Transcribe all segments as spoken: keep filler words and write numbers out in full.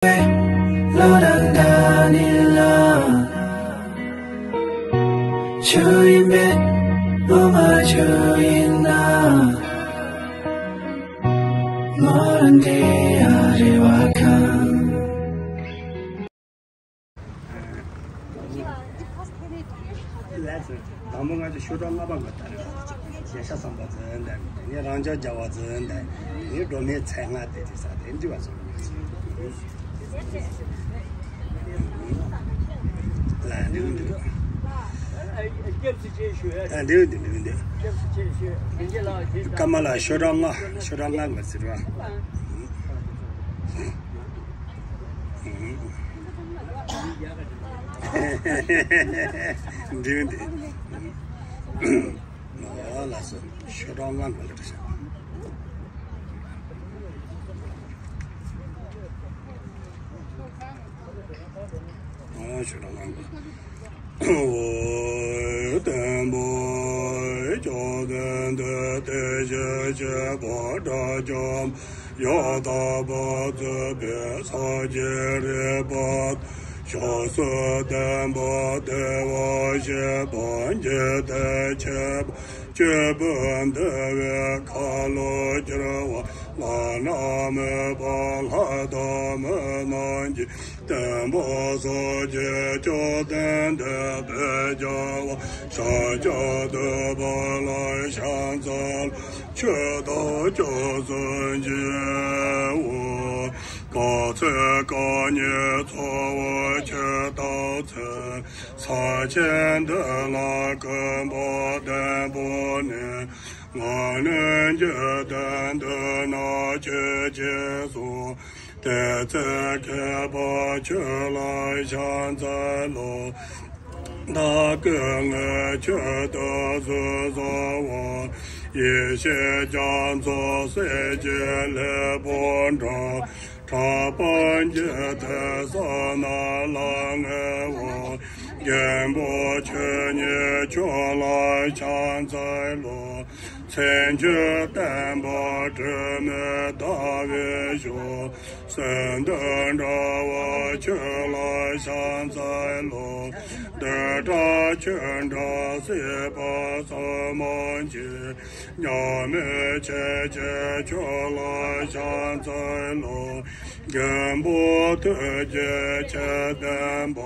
བློ་དང་འདྲ་ནི་ལ། ཆུ་ཡིན་པས་ངོ་མ་ཆུ་ཡིན་ན། མོ་རང་དེ་ཡ་རེ་བ་ཁང་། དང་པོ་ང་ཚོ་ཤོ་ཀྲོང་ལྔ་པ་ང་ལྟ་རེད། ཞེ་ཤ་བསམ་པ་ཙམ་འདས། དེ་ནས་རང་ཅག་རྒྱལ་བ་ཙམ་འདས། དེ་ནས་སྒྲོལ་མའི་ཚལ་ལྔ་དེ་དེ་ས་དེ་འདི་བ་ཙམ་ཡོད་ཚེ། ལ་འདི་འདི་ལ་འདི་འདི་འདི་འདི། ཀ་མ་ལ་ཤོ་ཀྲོང་ལྔ་ཤོ་ཀྲོང་ལྔ་ང་ཟེར་བ། འདི་འདི། ཨོ་ལགས་སོ། ཤོ་ཀྲོང་ལྔ་ང་ལ་འདྲི་ཤག་ཨོ་ཤོ་ཀྲོང་ལྔ་ང་། ཨོ་བསྟན་པ་བཅོམ་ལྡན་འདས་དེ་བཞིན་གཤེགས་པ་དགྲ་བཅོམ་ཡང་དག་པར་རྫོགས་པའི་སངས་རྒྱས་རིག་པ་ཕྱོགས་སུ་བསྟན་པ་བདེ་བར་གཤེགས་པ་འཇིག་རྟེན་ཁྱབ་པ་སྤྱོད་པ་འདུལ་བའི་ཁ་ལོ་བསྒྱུར་བ་བླ་ན་མེད་པ་ལྷ་དང་མི་རྣམས་ཀྱི་བསྟན་པ་སངས་རྒྱས་བཅོམ་ལྡན་འདས་དཔལ་རྒྱལ་བ་ཤཱཀྱ་ཐུབ་པ་ལ་ཕྱག་འཚལ་ལོ། ཆོས་དང་སྐྱོང་སངས་རྒྱས་འོ། གང་ཚེ་རྐང་གཉིས་ཚོགས་པའི་ཆོས་བསྟན་ཚེ། ས་ཆེན་འདི་ལ་གུས་པ་ལྡན་པ་ནི། ང་ནི་འཇིག་རྟེན་འདི་ན་སྐྱེ་ཅེས་གསུངས། དེ་ཚེ་མཁས་པ་ཁྱོད་ལ་ཕྱག་འཚལ་ལོ། བདག་སྐུ་དངོས་ཁྱོད་དུ་གཟིགས་གསོལ་བ། ཡེ་ཤེས་རྒྱ་མཚོ་གསེར་གྱི་ལེགས་པར་འགྲེལ། གྲགས་པ་འཇིག་རྟེན་གསལ་སྣང་ལ་མངོན་པ། མགོན་པོ་ཁྱོད་ཉིད་མཆོག་ལ་ཕྱག་འཚལ་ལོ། མཚན་མཆོག་བསྟན་པ་དྲི་མེད་ཟླ་བའི་ཞོན། གསོན་དུ་འགྲོ་བ་ཁྱོད་ལ་ཕྱག་འཚལ་ལོ། འདོད་ལྡན་ཁྱོད་འདྲ་སྲིད་པ་ཚང་མ་མཁྱེན། མཉམ་མེད་ཆེ་ཆེ་ཁྱོད་ལ་ཕྱག་འཚལ་ལོ། མགོན་པོ་ཐུགས་རྗེ་ཆེ་ལྡན་པ།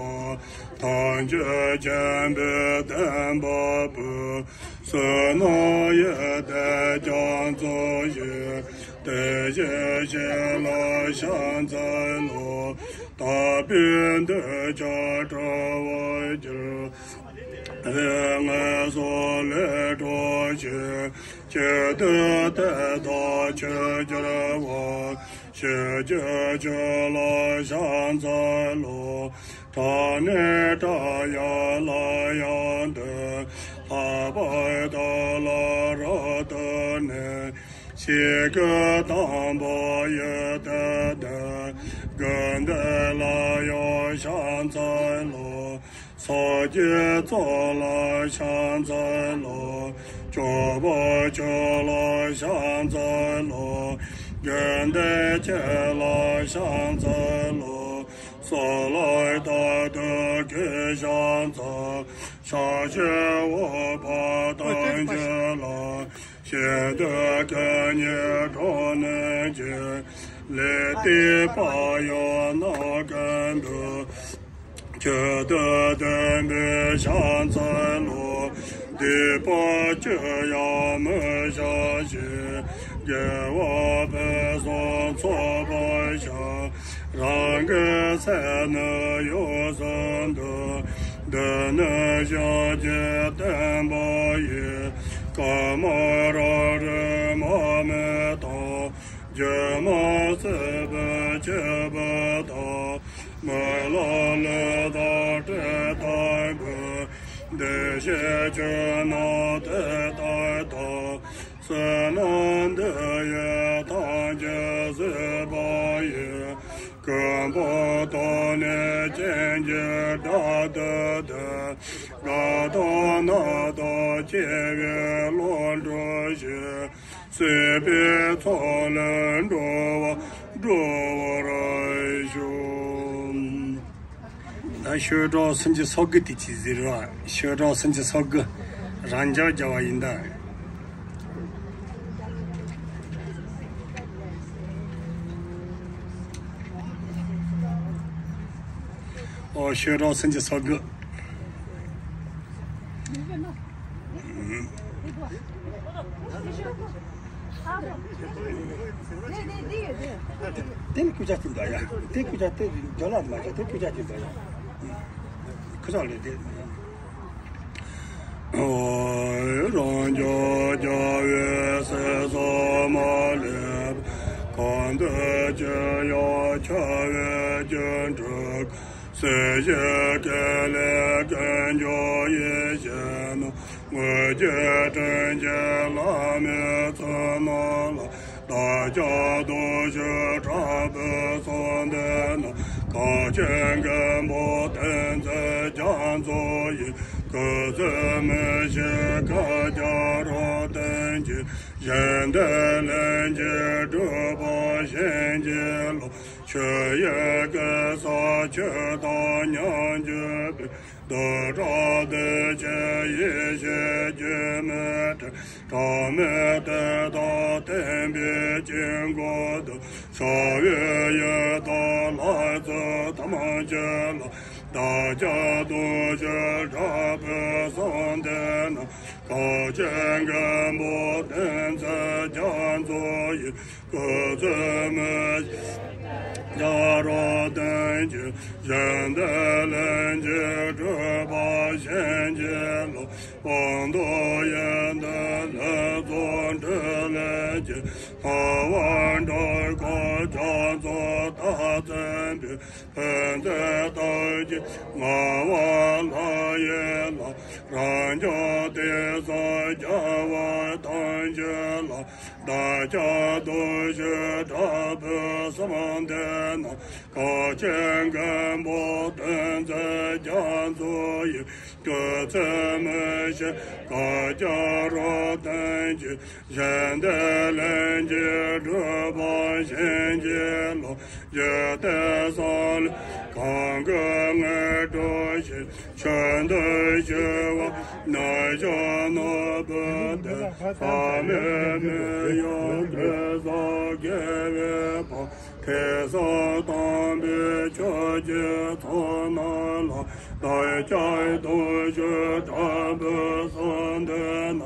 ཐམས་ཅད་མཁྱེན་པའི་བསྟན་པ་པོ། བསོད་ནམས་ཡོན་ཏན་རྒྱ་མཚོ་ཡི། དེ་བཞིན་གཤེགས་ལ་ཕྱག་འཚལ་ལོ། དག་པའི་འདོད་ཆགས་སྒྲོལ་བར་འགྱུར། ལས་ངན་སོགས་ལས་སྒྲོལ་ཞིང་། ཆོས་སྡུད་དེ་དག་ཆོས་སྦྱོར་བ། ཞི་བྱེད་ཁྱོད་ལ་ཕྱག་འཚལ་ལོ། དགྲ་ནི་དགྲ་ཡང་ལྷ་ཡང་འདུལ། ལྷག་པར་བདག་ལ་རབ་གཏུགས་ནས། ཞི་རྒོལ་དམ་པ་ཡི་དེ་སྟེ། དགོངས་འདུས་ལ་ཡང་ཕྱག་འཚལ་ལོ། སངས་རྒྱས་རྫོགས་ལ་ཕྱག་འཚལ་ལོ། སྐྱོབ་པ་མཆོག་ལ་ཕྱག་འཚལ་ལོ། དགེ་འདུན་བཅས་ལ་ཕྱག་འཚལ་ལོ། གསང་སྔགས་དག་ཏུ་གུས་ཕྱག་འཚལ། ཕྱག་ཕྱི་འོག་པ་ཐམས་ཅད་ལ། ཞིང་དུ་སྐད་སྙན་སྒྲ་སྙན་ཅིང་། ལས་དེ་པ་ཡང་ནམ་མཁའ་འདུ། ཁྱོད་དང་ལྡན་པས་ཕྱག་འཚལ་ལོ། སྡིག་པ་ཅི་ཡང་མི་བྱ་ཞིང་། དགེ་བ་ཕུན་སུམ་ཚོགས་པར་བྱ། རང་གི་སེམས་ནི་ཡོངས་སུ་འདུལ། འདི་ནི་བྱང་ཆུབ་སྟོན་པ་ཡི། གང་མ་ར་རི་མ་མི་དང་། སྒྱུ་མ་སྲིད་པའི་ཆོས་པོ་དང་། མི་ལ་ལས་དང་སྤྲེའུ་ལྟ་བུ། བདེ་གཤེགས་ཁྱོད་རྣམས་དེ་ལྟར་ལྟ། བསོད་ནམས་འདི་ཡིས་ཐམས་ཅད་གཟིགས་པ་ཡི། ཀུན་སྤངས་དང་ནི་སྐྱེ་མཆེད་དགྲ་བདུད་དེ། རྒ་དང་ན་དང་སྐྱེ་བའི་ལོག་འགྲོ་ཞིང་། སྲིད་པའི་མཚོ་ལས་འགྲོ་བ་སྒྲོལ་བར་ཤོག། ད་ཤོད་གྲོགས་སུམ་ཅུ་སོ་དགུ་དེ་ཅི་ཟེར་བ། ཤོད་གྲོགས་སུམ་ཅུ་སོ་དགུ་རང་འཇགས་རྒྱག་པ་ཡིན་ད། ཨོ་ཤོད་གྲོགས་སུམ་ཅུ་སོ་དགུ། དེ་ནི་སྐུ་ཕྱྭ་གཅིག་འདུག་ཡ། དེ་སྐུ་ཕྱྭ་དེ་ཇོ་ལགས་མ་བྱ། དེ་སྐུ་ཕྱྭ་གཅིག་འདུག་ཡ། ཁུ་ཚོགས་ལས་དེ། རང་རྒྱལ་རྒྱལ་བའི་སྲས་སུ་མ་སླེབས། གང་འདུལ་གྱི་ཡང་ཆེ་བའི་སྒྱུ་འཕྲུལ། སྲིད་ཞིའི་སྐད་ལས་ཀུན་འབྱུང་ཡེ་ཤེས་སྣང་། དངོས་བརྒྱད་དྲིན་གྱི་བླ་མའི་ཚུལ་སྣང་ལ། བདག་ཀྱང་བདུད་ཕྱོགས་དྲག་པོའི་གསུང་འདི་ན། གངས་ཅན་མགོན་པོ་བསྟེན་མཛད་རྒྱ་མཚོ་ཡི། སྐུ་ཚེ་མི་ཤིགས་བཀའ་རྒྱ་རབ་བརྟན་གྱིས། གཞན་དོན་ལྷུན་གྱིས་གྲུབ་པར་བྱིན་གྱིས་རློབས། ཆོས་དབྱིངས་ཀུན་གསལ་ཆོས་དང་མཉམ་གྱུར་པའི། རྡོ་བྲག་གདུལ་བྱའི་ཡེ་ཤེས་སྒྱུ་མའི་ཁྲི། གྲངས་མེད་གཏེར་དང་བསྟན་པའི་དཀྱིལ་འཁོར་དུ། གསང་བའི་ཡུལ་དང་ལྷ་ཚོགས་ཐམས་ཅད་ལ། བདག་ཀྱང་བདུད་ཕྱོགས་དྲག་པོའི་གསུང་འདི་ན། གངས་ཅན་མགོན་པོ་བསྟེན་མཛད་རྒྱ་མཚོ་ཡི། སྐུ་ཚེ་མི་ཤིགས་བཀའ་རབ་བརྟན་གྱིས། གཞན་དོན་ལྷུན་གྱིས་གྲུབ་པར་བྱིན་གྱིས་རློབས། སྤངས་རྟོགས་ཡོན་ཏན་ལས་རྫོགས་འཕྲིན་ལས་ཀྱི། སྨྲ་བ་སྒྲོལ་དཀར་རྒྱ་མཚོ་རྟག་བརྩེན་པའི། ཕན་མཛད་རྟགས་ཀྱི་ངག་དབང་ལྷ་ཡི་ལྷ། རབ་འབྱམས་དེང་སང་རྒྱལ་བ་ཐམས་ཅད་ལ། བདག་ཀྱང་བདུད་ཕྱོགས་དྲག་པོའི་གསུང་འདི་ན། གངས་ཅན་མགོན་པོ་བསྟེན་མཛད་རྒྱ་མཚོ་ཡི། སྐུ་ཚེ་མི་ཤིགས་བཀའ་རྒྱ་རབ་བརྟན་གྱིས། གཞན་དོན་ལྷུན་གྱིས་གྲུབ་པར་བྱིན་གྱིས་རློབས། འཇིག་རྟེན་གསུམ་ལས་གང་གི་དངོས་གྲུབ་ཤིང་། ཆོས་འདི་ཞུ་བར་ནམ་ཞིག་ནོར་བུ་དེར། ཕ་མེས་མི་ཡུལ་དུས་གསུམ་དགེ་བའི་བང་། ཁེ་བཟང་དམ་པའི་ཆོས་ཀྱི་ཚོགས་རྣམས་ལ། བདག་ཀྱང་བདུད་ཕྱོགས་དྲག་པོའི་གསུང་འདི་ན།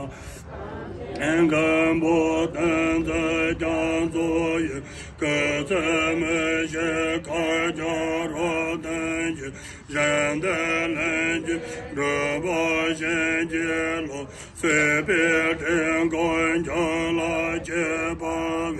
མགོན་པོ་བསྟེན་མཛད་རྒྱ་མཚོ་ཡི། སྐུ་ཚེ་མི་ཤིགས་བཀའ་རྒྱ་རབ་བརྟན་གྱིས། གཞན་དོན་ལྷུན་གྱིས་གྲུབ་པར་བྱིན་གྱིས་རློབས། སྲིད་པའི་སྤྲིན་ཁང་འཇོམས་ལ་བྱེད་པ་འོད།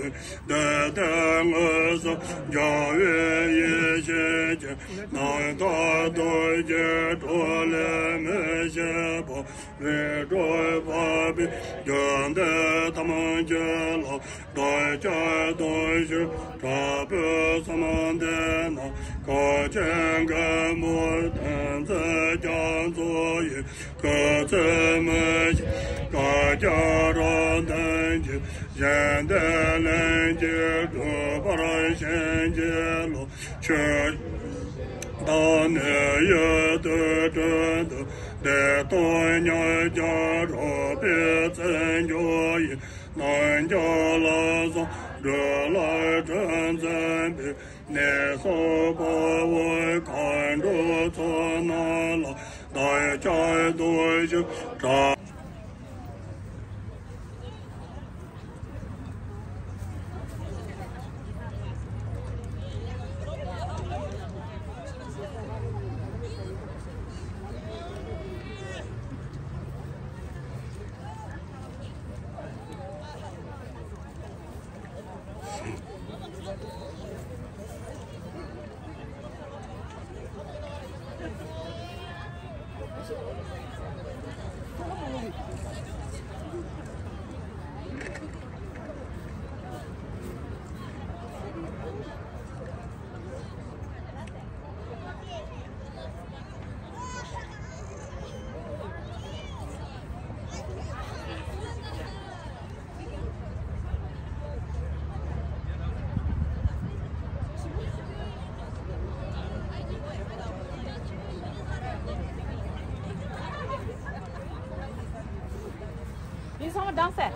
བདུད་རྟོག་ངན་སོང་རྒྱལ་བའི་ཡེ་ཤེས་ཀྱིས། རྣམ་དག་ཐུགས་རྗེའི་ཐོག་ལས་མི་ཤེས་པ། རིགས་དྲུག་འཕགས་པའི་རྒྱུད་སྡེ་ཐམས་ཅད་ལ། བདག་ཀྱང་བདུད་ཕྱོགས་དྲག་པོའི་གསུང་འདི་ན། གངས་ཅན་མགོན་པོ་བསྟེན་མཛད་རྒྱ་མཚོ་ཡི། སྐུ་ཚེ་མི་ཤིགས་བཀའ་རྒྱ་རབ་བརྟན་གྱིས། གཞན་དོན་ལྷུན་གྱིས་གྲུབ་པར་བྱིན་གྱིས་རློབས། ཆོས་དང་ནི་ཡོད་དུ་དྲུང་དུ། བདེ་སྟོང་ཉིད་ཀྱང་རབ་སྤེལ་བརྩོན་འགྲུས་ཡིས། རྣམ་རྒྱལ་ལ་སོགས་འགྲོ་ལ་སྤྲིན་འཛིན་པའི། ནད་སོགས་དཔའ་བོའི་མཁའ་འགྲོའི་ཚོགས་རྣམས་ལ། བདག་ཀྱང་བདུད་ཕྱོགས་དྲག་ཚང་མ་འགྲངས་སེ།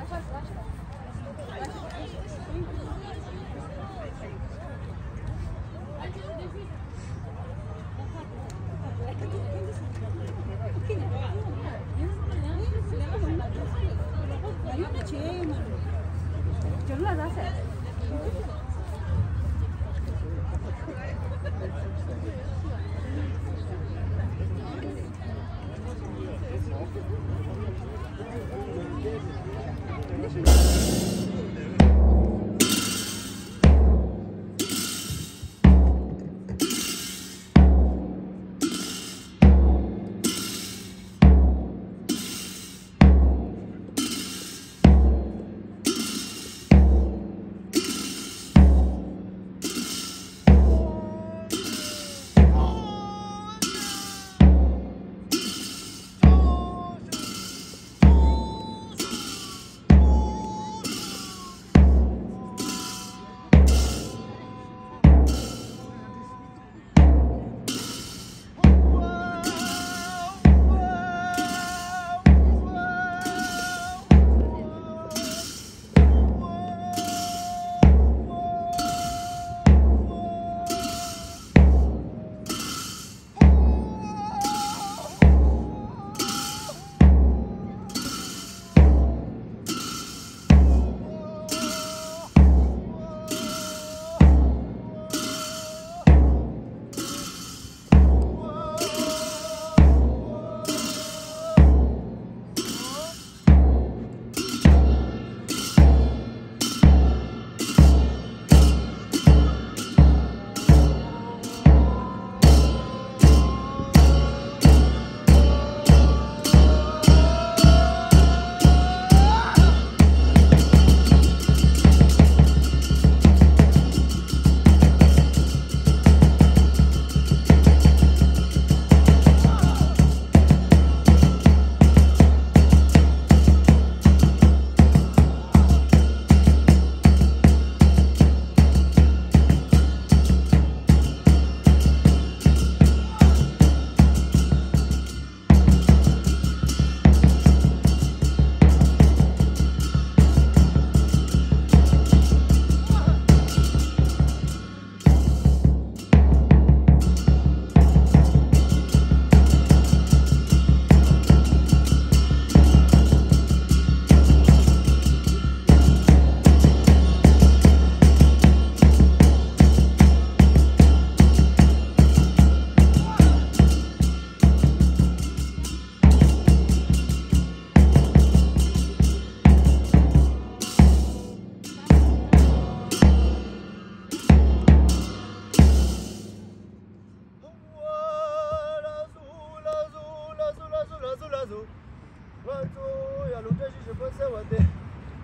ང་ཚོ་ཡ་ལུ་བཀྲ་ཤིས་བཞི་པ་ཟེར་བ་དེ།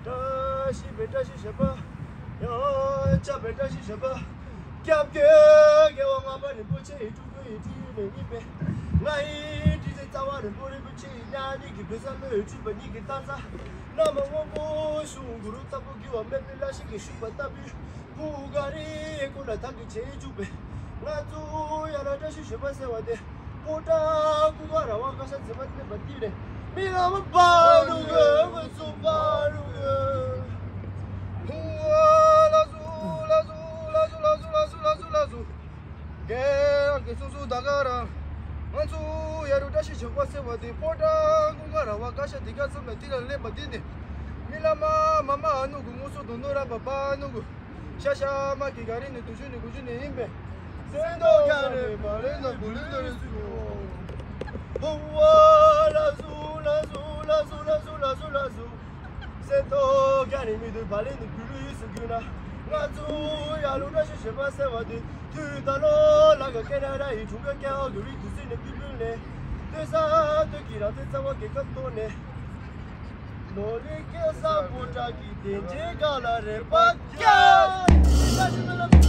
བཀྲ་ཤིས་པའི་བཀྲ་ཤིས་བཞི་པ། ཡང་བཅའ་བའི་བཀྲ་ཤིས་བཞི་པ། སྐྱབས་མགོན་རྒྱལ་བ་ལྔ་པ་རིན་པོ་ཆེ་ཡི་སྤྲུལ་སྐུ་ཡི་ཁྲིད་ཡུལ་ནས་ཡིན་པས། ང་ཡི་ཁྲིད་ཆེན་རྩ་བ་རིན་པོ་རིན་པོ་ཆེ་ཡི་མྱ་ངན་གྱི་བོད་ས་བློ་ཡི་སྤྲུལ་པ་ཉིད་ཀྱི་རྟ་ཚ། བླ་མ་དབང་པོ་གཞུང་གུ་རུ་ལྟ་བུ་དགེ་བ་མེད་པའི་བླ་ཞིག་གིས་ཞུས་པ་ལྟ་བུའི། བུ་ག་རེ་ཀུན་ལ་ཐང་གི་བྱེད་བཅུག་པས། ང་ཚོ་ཡ་ལ་བཀྲ་ཤིས་བཞི་པ་ཟེར་བ་དེ། པོ་ཏ་ཀུན་དགའ་ར་བ་ཀ་ཤ་ཟེར་བ་ནི་མ་ཏི་རེ། མི་ལ་མ་པ་རུ་གི་མ་ཚུ་པ་རུ་གི། ཧུ་ལ་ཟུ་ལ་ཟུ་ལ་ཟུ། རྒན་རང་གི་སུ་སུ་ད་ག་རང་། ང་ཚོ་ཡ་རུ་བཀྲ་ཤིས་བཞི་པ་ཟེར་བ་དེ། པོ་ཏ་ཀུན་དགའ་ར་བ་ཀ་ཤ་དེ་ག་ཚོ་མ་ཏི་ལ་སླེབས་པ་དེ་ནི། མི་ལ་མ་མ་མ་ཨ་ནུ་གུ་ངོ་སོ་དོ་ནོ་ར་བ་བ་ཨ་ནུ་གུ། ཤ་ཤ་མ་གི་ག་རི་ནི་དུ་ཞུ་ནི་གུ་ཞུ་ནི་ཡིན་པས། སེང་ཏོ་ག་རི་མ་རེ་ན་གུ་ལི་ན་རི་སུ། ཧུ་ཝ་ལ་སུ་ལ་སུ་ལ་སུ། སེང་ཏོ་ག་རི་མི་དུ་བ་ལི་ནི་གུ་ལི་སུ་གུ་ན། ང་ཚོ་ཡ་ལུ་བཀྲ་ཤིས་བཞི་པ་ཟེར་བ་དེ། དུས་ད་ལོ་ལ་ག་ཀེ་ན་ཌ་ཡི་དྲུང་ག་ཀེ་ཨོ་གི་རི་དུ་སི་ནི་པི་པི་ནི། སྟོད་ས་སྟོད་ཀྱི་རང་བཙན་རྩ་བ་རྒྱལ་ཁབ་ཐོག་ནས། ནོར་ལི་སྐལ་བཟང་པོ་ཏྲ་གི་དེ་འཇལ་ག་ལ་རེ་པ་ཀྱ།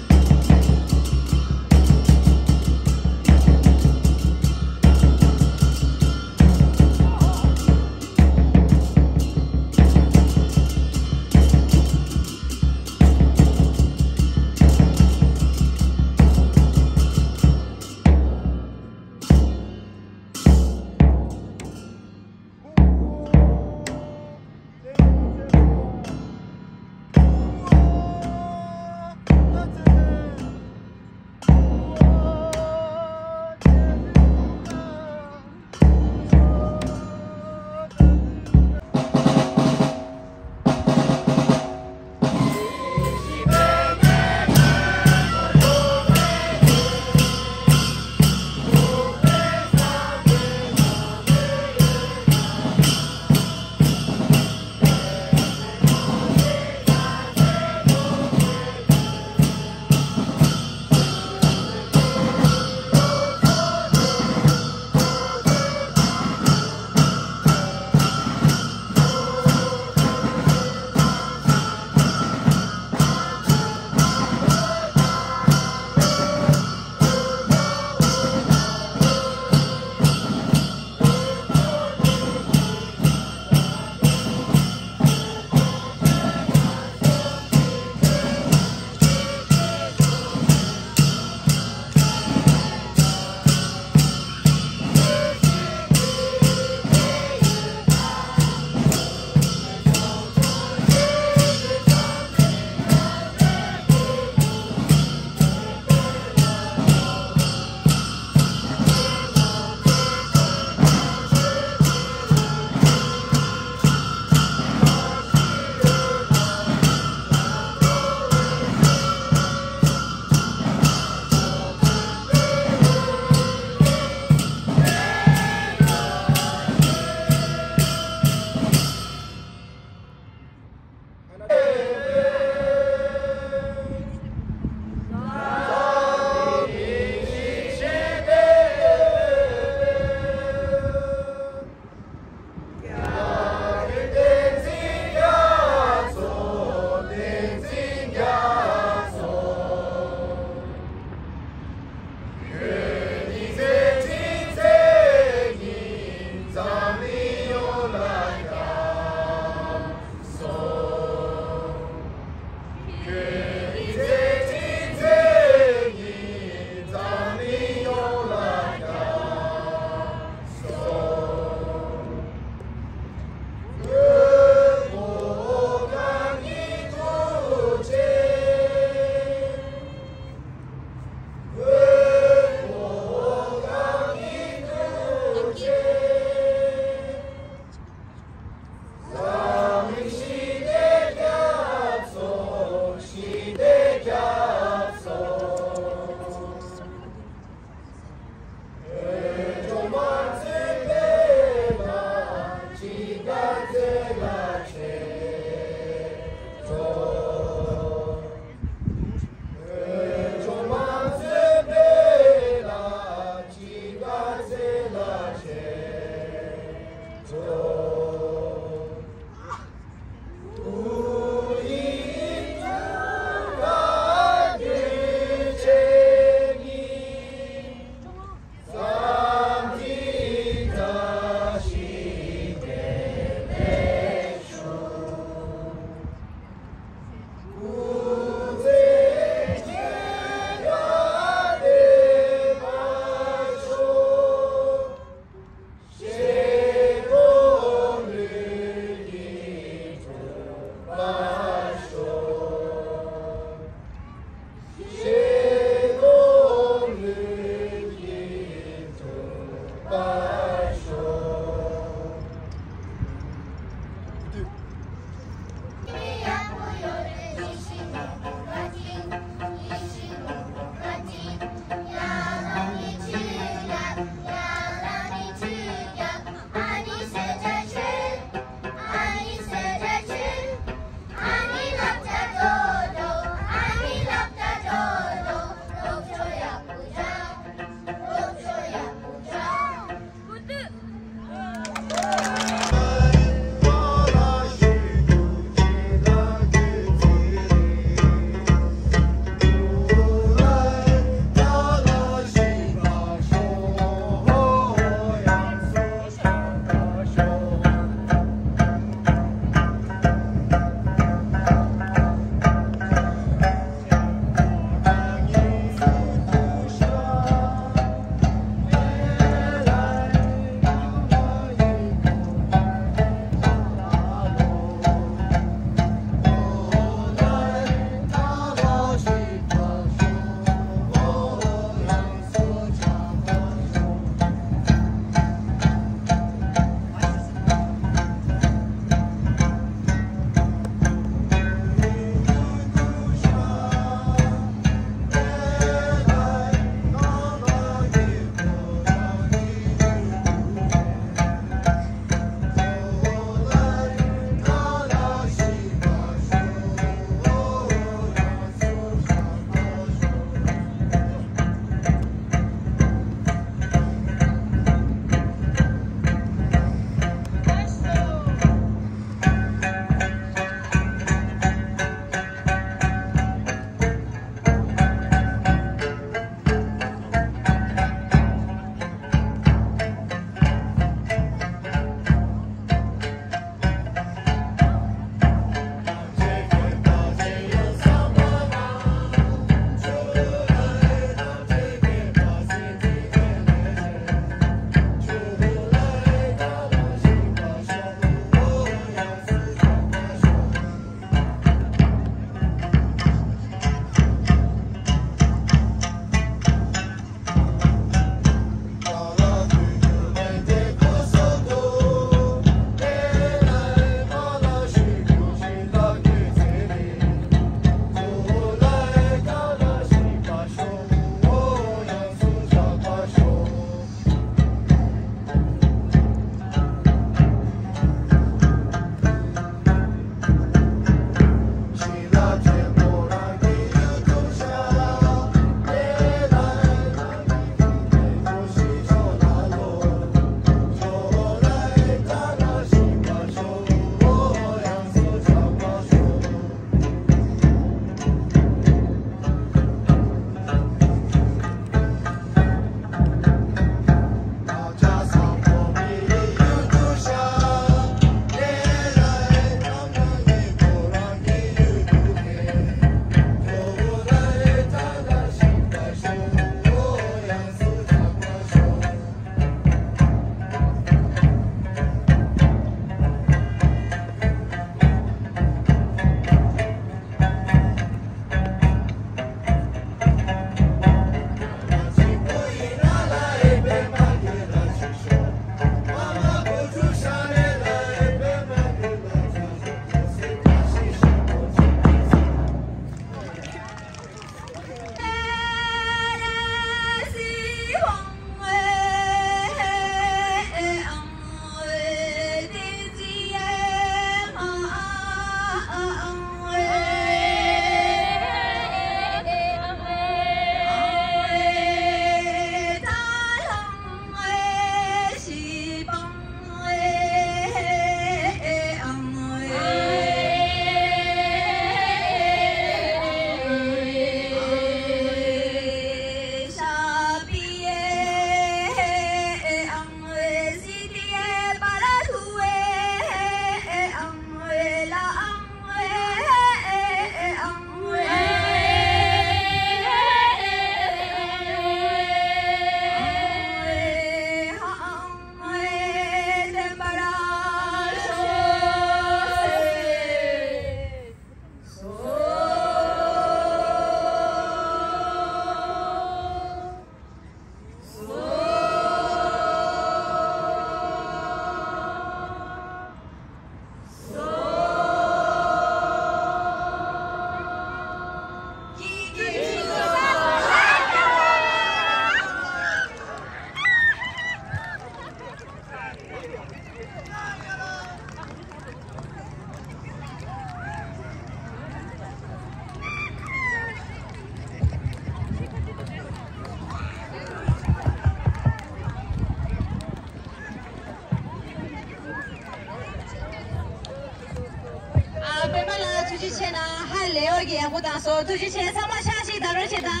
དང་སོ་ཐུགས་རྗེ་ཆེ། ཚང་མ་ཤག་ཤིག་བདའ་རོགས་བྱེད་དང་།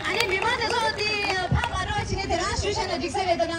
ཨ་ནི་མི་མང་དེ་ཚོ་དེ་ཕར་མ་འགྲོ་བྱེད་ནས་དེ་རང་ཞུ་བྱས་ན་འགྲིག་ས་རེད་ད་ན།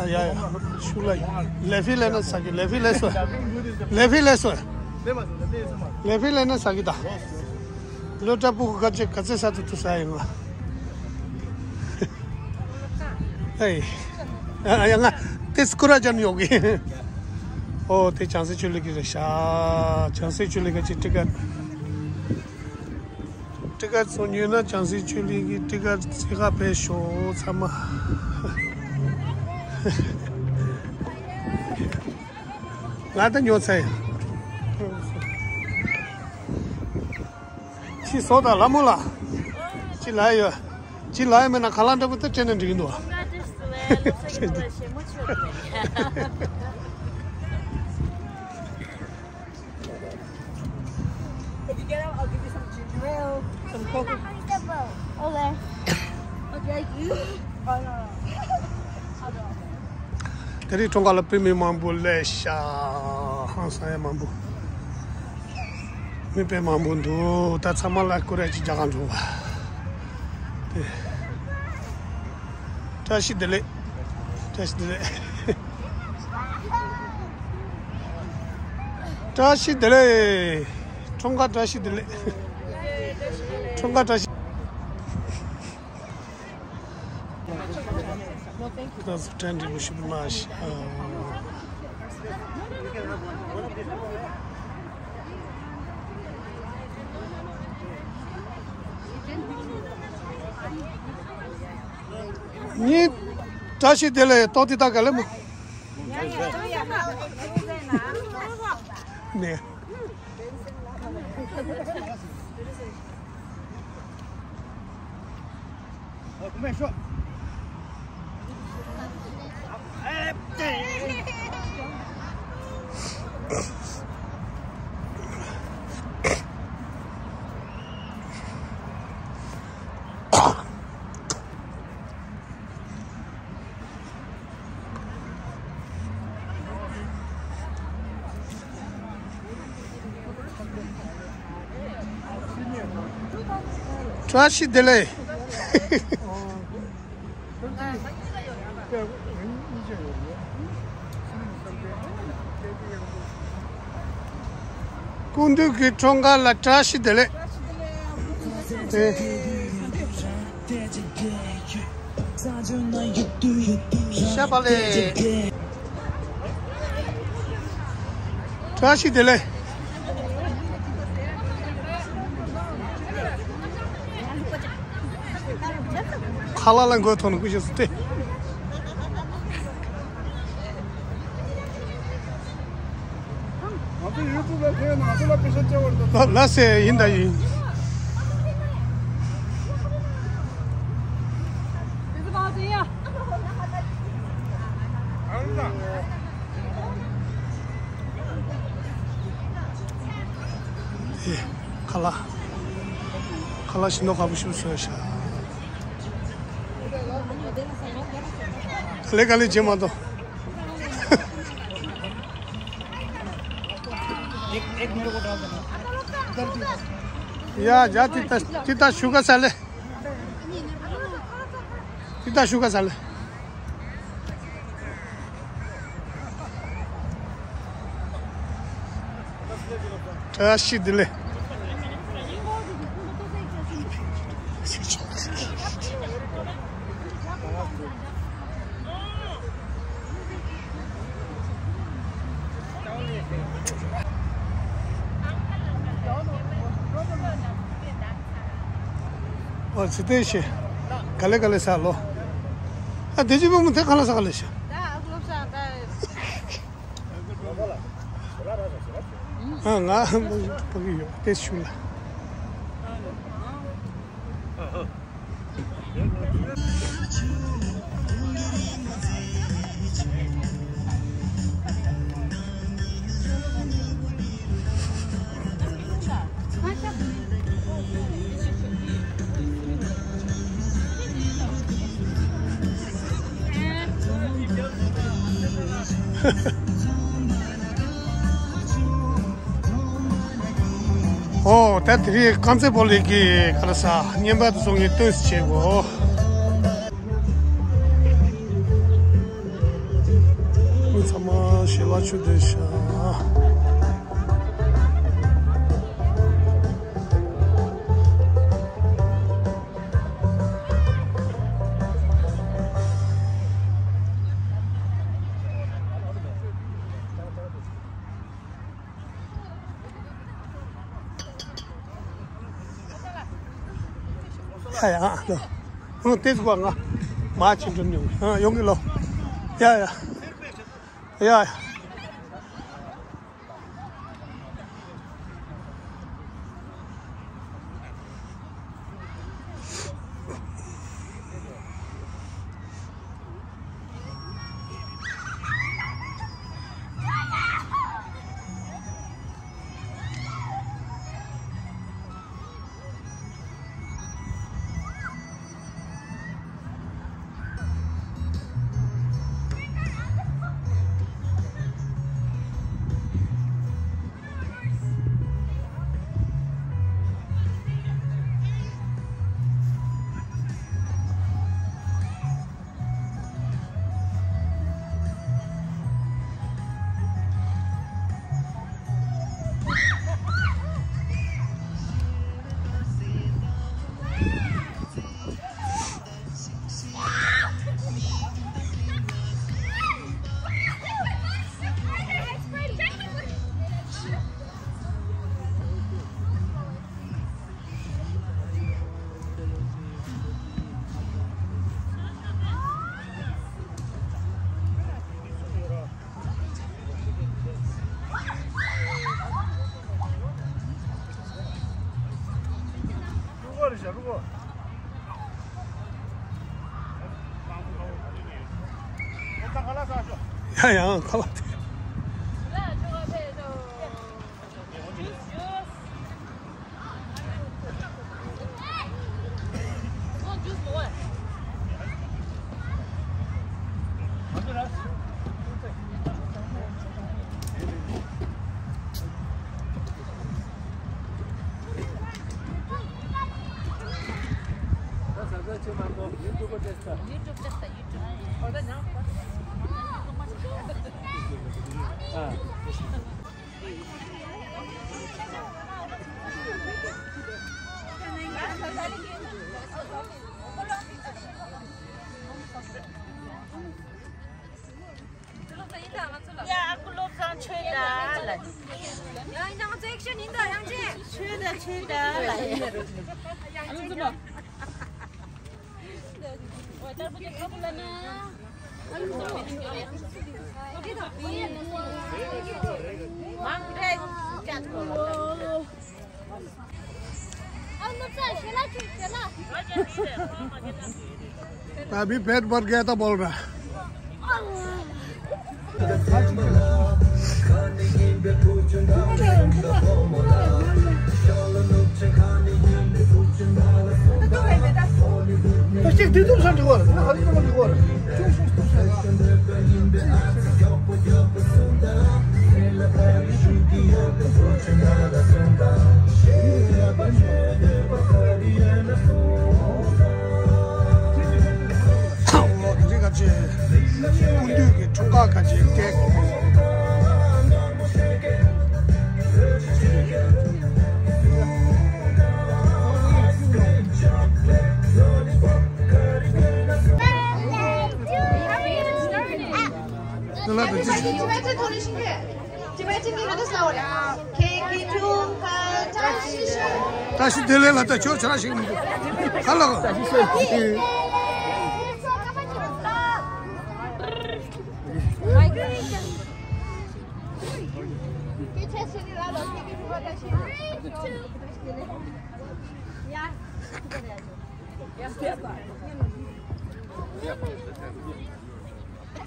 ཨ་ཡ་ཡ། ཤུགས་ལ་ལེ་ཕི་ལེ་ན་ས་གི་ལེ་ཕི་ལེ་སོ། ལེ་ཕི་ལེ་སོ། ལེ་ཕི་ལེ་ན་ས་གི་ད། ལོ་ཏྲ་པུ་ག་ཅེ་ག་ཚེ་ས་ཏུ་ཏུ་ས་ཡི་ང་། ཨེ། ཨ་ཡ་ང་། དེ་སྐུ་ར་ཅན་ཡོག་གི། ཨོ་དེ་བྱང་སེམས་ཆོས་གླིང་གི་རེད་ཤག་བྱང་སེམས་ཆོས་གླིང་ག་ཅེ་ཏི་ཀ་ཊི་ཀཊ་ཚོ་ཉོས་ན་བྱང་སེམས་ཆོས་གླིང་གི་ཊི་ཀཊ་རྩེ་ཁ་ཕེབས་ཤོག་ཚང་མ། ང་ད་ཉོ་ཚར་ཡ། ཅི་བཟོ་དང་ལ་མོ་ལ། ཅི་ལ་ཡོད། ཅི་ལ་ཡོད་མེད་ན་ཁ་ལག་འདྲ་པོ་ད་སྤྲད་ན་འགྲིག་གི་འདུག If you get out, I'll give you some ginger ale, some coconut. Okay. Okay, you. Oh, no, no. I'll go. དེ་རིང་གྲོང་ཁ་ལ་བོད་མི་མང་པོ་སླེབས་ཤག་ཧང་སང་ཡ་མང་པོ། མི་དཔེ་མང་པོ་འདུག་ད་ཚང་མ་ལ་སྐུ་ར་ཅིག་རྒྱག་ག་འགྲོ་བ། དེ། བཀྲ་ཤིས་བདེ་ལེགས། བཀྲ་ཤིས་བདེ་ལེགས། བཀྲ་ཤིས་བདེ་ལེགས། འཁྲུངས་སྐར་བཀྲ་ཤིས་བདེ་ལེགས། འཁྲུངས་སྐར་བཀྲ་ཤིས། ད་སུ་ཕྲན་འགྲིག་པོ་ཞིག་མ་ཤི། ཉིད་བཀྲ་ཤིས་བདེ་ལེགས། ཏོག་ཏི་ད་ག་ལེ་མོ། ནས། བཀྲ་ཤིས་བདེ་ལེགས། སྐུ་མདུན་གྱི་འཁྲུངས་སྐར་ལ་བཀྲ་ཤིས་བདེ་ལེགས། དེ། ཤ་པ་ལེ། བཀྲ་ཤིས་བདེ་ལེགས། ཁ་ལག་ལ་མགོ་ཐོག་ནས་སྐུ་ཞབས་སུ་སྟེ། ང་ཚོ་ཡུ་ཊུབ་ལ་ཕེབས་ན་ང་ཚོ་ལ་པེ་ས་སྐྱེ་བར་འདུག་ལ་ལ་སེ་ཡིན་ད་ཡིན། ཨེ། ཁ་ལག་ཁ་ལག་ཞིམ་མདོག་ཁ་པོ་ཞིག་བཟོས་ཤག་ག་ལེ་ག་ལེ་བྱེད་མ་གཏོགས། ཡ་ཡ། ཏི་ཏ་ཏི་ཏ་ཤུ་ག་ས་ལེ། ཏི་ཏ་ཤུ་ག་ས་ལེ། བཀྲ་ཤིས་བདེ་ལེགས། ཨོ་ཚེ་བརྟན་ཤེས། ག་ལེ་ག་ལེ་ས་ལོ། ཨ་དེ་ཅི་བུ་མོ་དེ་ག་ལེ་ས་ག་ལེ་ཤ། ཨ་ང་ཕ་གི་ཡོད་དེ་ཤུ་ལ། ཨོ་ད་དེ་རིང་རྐང་རྩེད་སྤོ་ལོ་གི་ག་རེ་ཟ་བརྙན་པར་དུ་སོང་ངས་སྟོན་ཟེར་བྱེད་གོ། མི་ཚང་མ་ཞལ་ལག་མཆོད་བསྟོད་ཤག་ཡ་ཡ། ཨ་ལོ། ཨ་ཏེ་ཟུག་ང་མ་ཅི་འགྲོ་མྱོང་། ཨ་ཡོང་གི་ལོ། ཡ་ཡ། ཡ་ཡ། ཡ་ཡ་ཁ་བ་དེ། YouTube testar, YouTube. ཡ། ཨ་ཁུ་བློ་བཟང་ཆོས་དང་ལ། ཡ། ཡིན་ད་ང་ཚོ་ཨེག་ཤན་ཡིན་ད། ཡང་ཅིག་ཆོས་དང་ཆོས་དང་ལ། ཡ། अभी पेट भर गया था बोल रहा। ཚང་འོག་གི་རི་ཁ་ཆེ། སྐུ་མདུན་གྱི་འཁྲུངས་སྐར་ཁ་ཆེ་ཀེག་ད་ཤི་དེ་ལས་ལ་ད་ཁྱོད་ཆ་ཞིག་མི་འདུག་ག་ལ།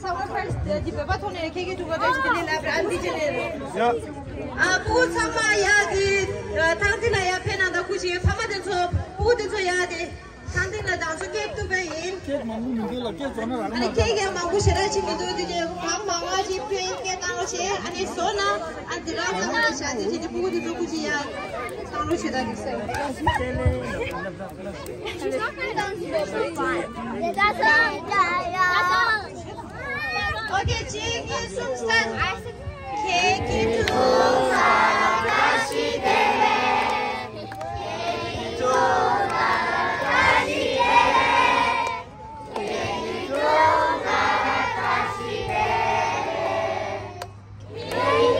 ཚང་མ་ཕར་འདི་བོད་པ་ཐོག་ནས་ཁྱེད་ཀྱི་ཐུགས་ཁ་བཀྲ་ཤིས་བདེ་ལེགས་ལབ་ར། འདི་ཅི་ལས་རེད། ཡ། ཨ་ཕྲུ་གུ་ཚང་མ་ཡ་དེ་ཐང་འདི་ལ་ཡ་ཕེབས་གནང་དང་། སྐུ་མཁྱེན། ཕ་མ་དེ་ཚོ་ཕྲུ་གུ་དེ་ཚོ་ཡ་དེ་ཐང་འདི་ལ་དང་ཚོ་ཀེག་བཏུ་བ་ཡིན། ཀེག་མང་པོ་མི་འདུག་ལ། ཀེག་བཟོ་ན་རག་མ། ཨ་ནི་ཀེག་ཡང་མང་པོ་ཞེ་དྲག་ཅིག་མི་འདུག། དེ་ཀེག་གང་མང་བ་ཅིག་ཕུལ། ཀེག་བཏང་རོགས་བྱེད། ཨ་ནི་བཟོ་ན་ཨ་འདི་རག་ཚང་མ་ལ་བཞག་དེ་བྱས་ནས་ཕྲུ་གུ་དེ་ཚོ་སྐུ་མཁྱེན་ཡ་བཏང་རོགས་བྱེད་ད་འདུག་ཟེར། Okay, གཅིག་གཉིས་གསུམ་བརྩི། ཁྱེད་ཀྱི་ཐུགས་ལ་བཀྲ་ཤིས་བདེ་ལེགས། ཁྱེད་ཀྱི་ཐུགས་ལ་བཀྲ་ཤིས་བདེ་ལེགས། ཁྱེད་ཀྱི་ཐུགས་ལ་བཀྲ་ཤིས་བདེ་ལེགས།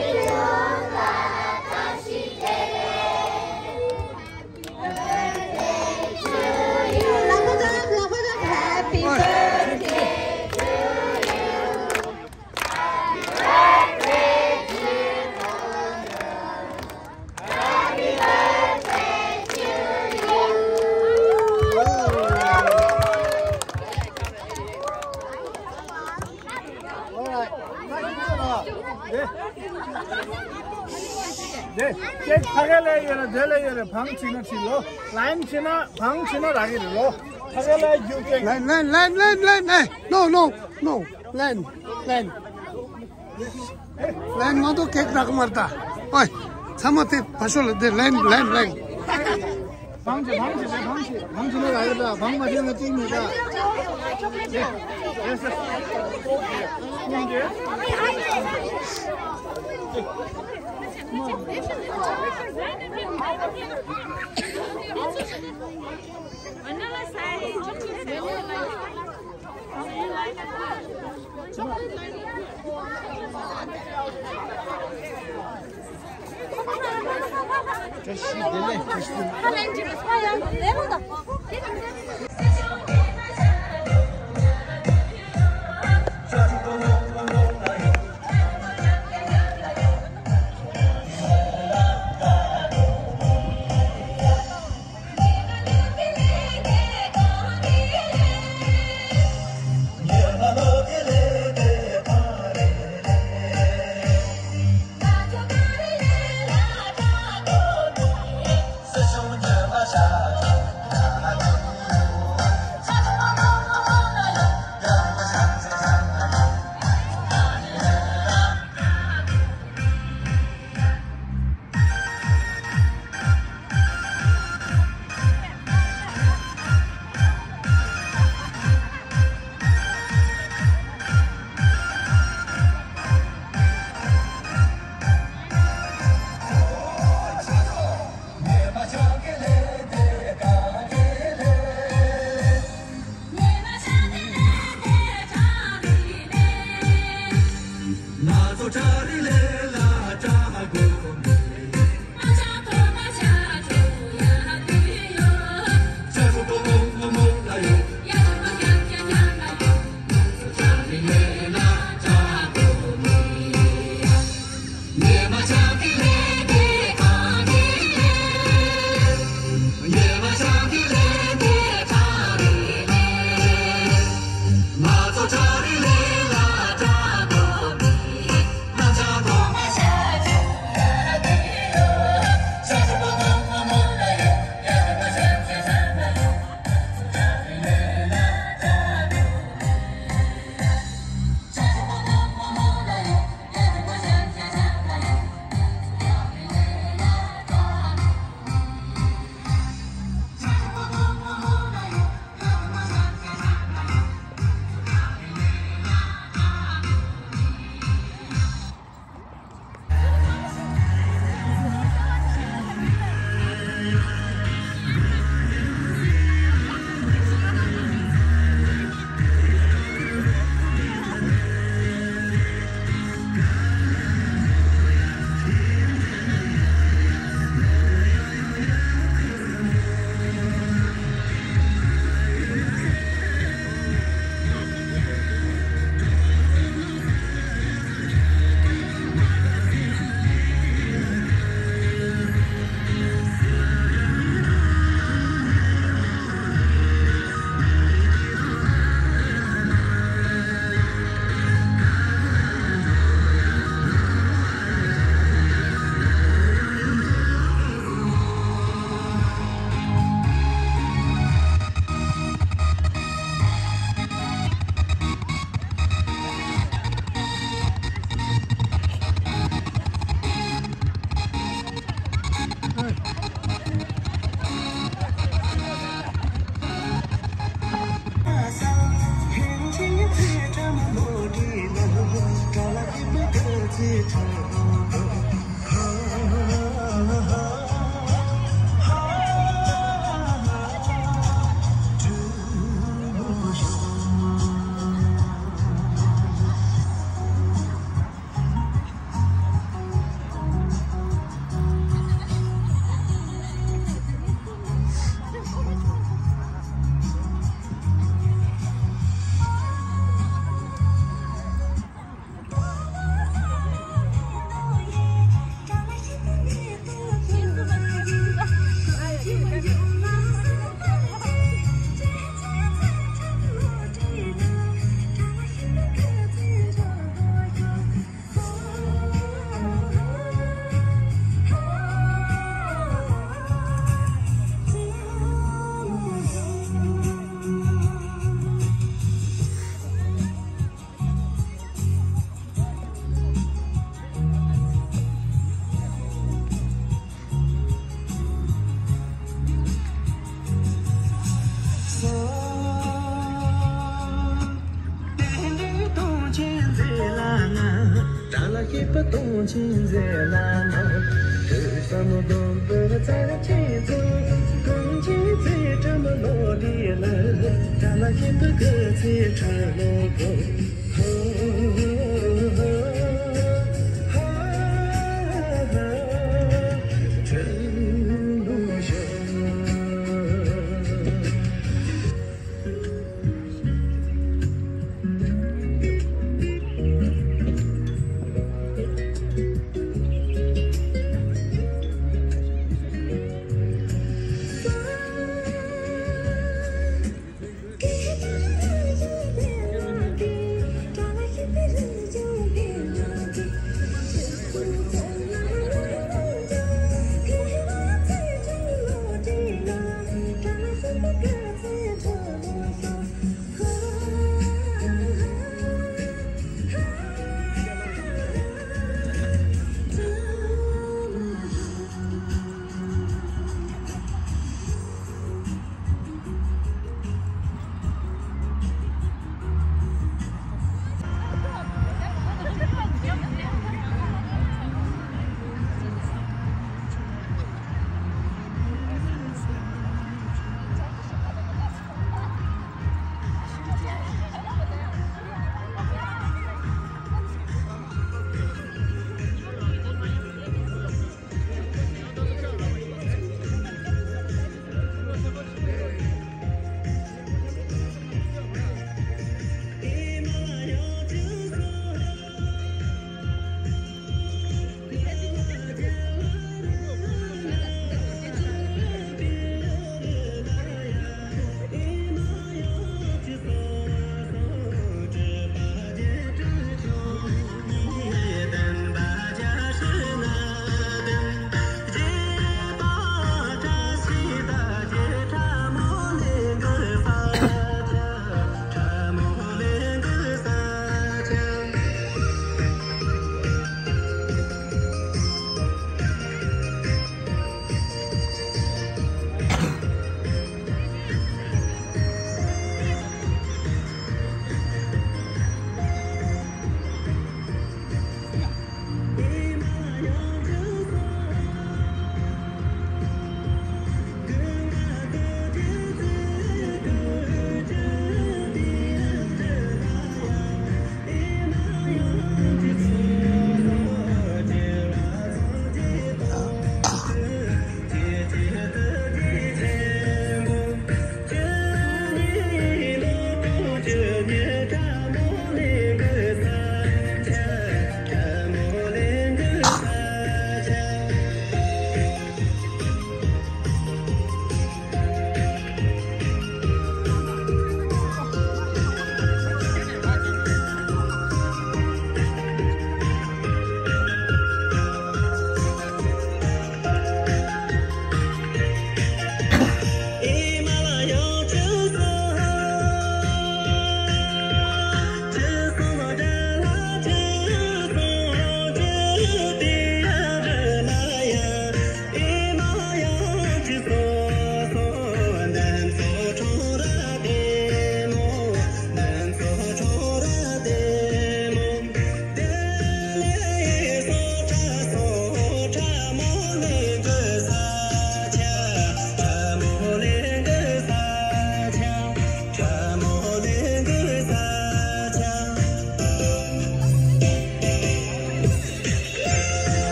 དེ་ཀེག་ཕ་གི་ལ་ཡོད་རེད། དེ་ལ་ཡོད་རེད། བང་ཕྱིན་ན་ཕྱིན་ལོ། ལའིན་ཕྱིན་ན། བང་ཕྱིན་ན་རག་གི་རེད་ལོ། ཕ་གི་ལ་རྒྱུག་ཀེག་ལའིན་ལའིན་ལའིན་ལའིན་ལའིན། ཨེ། ནོ་ནོ་ནོ། ལའིན་ལའིན། ལའིན་མ་གཏོགས་ཀེག་རག་མ་རེད་ད། ཨོའི། ཚང་མ་དེ་ཕར་ཕྱོགས་ལ་དེ་ལའིན་ལའིན་ལའིན། བང་ཆེ་བང་ཆེ་བང་ཆེ་བང་ཆེ་ན་རག་གི་རེད། བང་མ་ཆེ་ན་ཏིག་མེད་ད། ཡེ་སི་ཡེ་སི།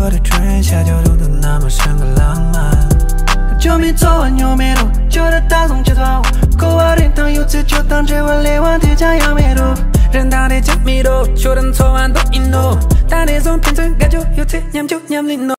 What a train, ཤར་ཕྱོགས་རུ་དུ་ན་མ་ཤང་གི་ལང་མ། ཇོ་མི་ཚོ་བ་ཉོ་མེ་རུ། ཇོ་ར་ད་སོང་ཆེ་ཚོ། ཀོ་བ་རིན་ཐང་ཡོད་ཚེ་ཇོ་དང་འབྲེལ་བ་ལེ་བ་དེ་ཅང་ཡང་མེ་རུ། རིན་ཐང་རེ་ཅང་མི་རུ། ཇོ་ར་ཚོ་བ་འདུག་ཡིན་ནོ། ད་ནས་བཟུང་ཕན་ཚུན་དགའ་ཇོ་ཡོད་ཚེ་མཉམ་ཇོ་མཉམ་ལིན་ནོ།